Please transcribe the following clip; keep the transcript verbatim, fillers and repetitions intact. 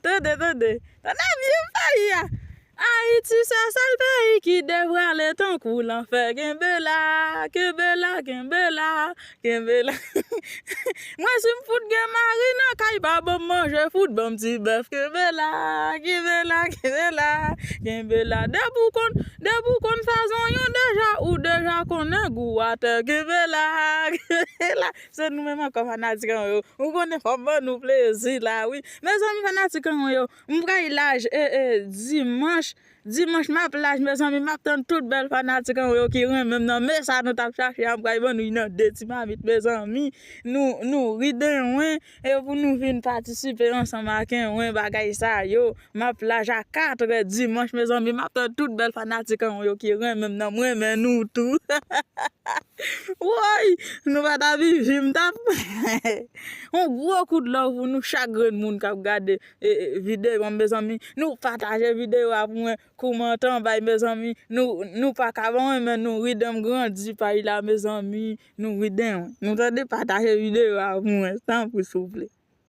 Tande, tande. Tande byen peyi a. Ayiti se sèl peyi ki devrale tankou lanfè. Kenbe la, kenbe la, kenbe la, kenbe la. Mwen si m fout gen mari nan kay pa ban m manje, fout ban m ti bèf. Kenbe la, kenbe la, kenbe la, kenbe la. Depi w konn, depi w konn fè zonyon deja, ou deja konnen gou atè. Kenbe la, kenbe la. Se nou menm ankò fanatik an yo. Ou konnen fò m ban nou plezi la wi. Mezanmi fanatik an yo, m pral laj e, e, dimanch. Dimanch m ap laj mezanmi, m ap tann tout bèl fanatik an yo ki renmen m nan. Men sa nou t ap chache a, m pral ban nou inande ti mamit mezanmi. Nou, nou ri den wen e pou nou vin patisipe ansanm ak en wen bagay sa yo. M ap laj a katrè dimanch mezanmi, m ap tann tout bèl fanatik an yo ki renmen m nan, m renmen nou tou. Woy, nou pa ta vivi m t ap yon gwo kout love pou nou chak grenn moun k ap gade e, e, videyo an mezanmi. Nou pataje videyo a pou mwen, kòmante anba mezanmi. Nou, nou pa ka ban mwen men nou ri den m grandi pay la mezanmi. Nou ri den wi. Nou tande pataje videyo a pou mwen tanpri souple.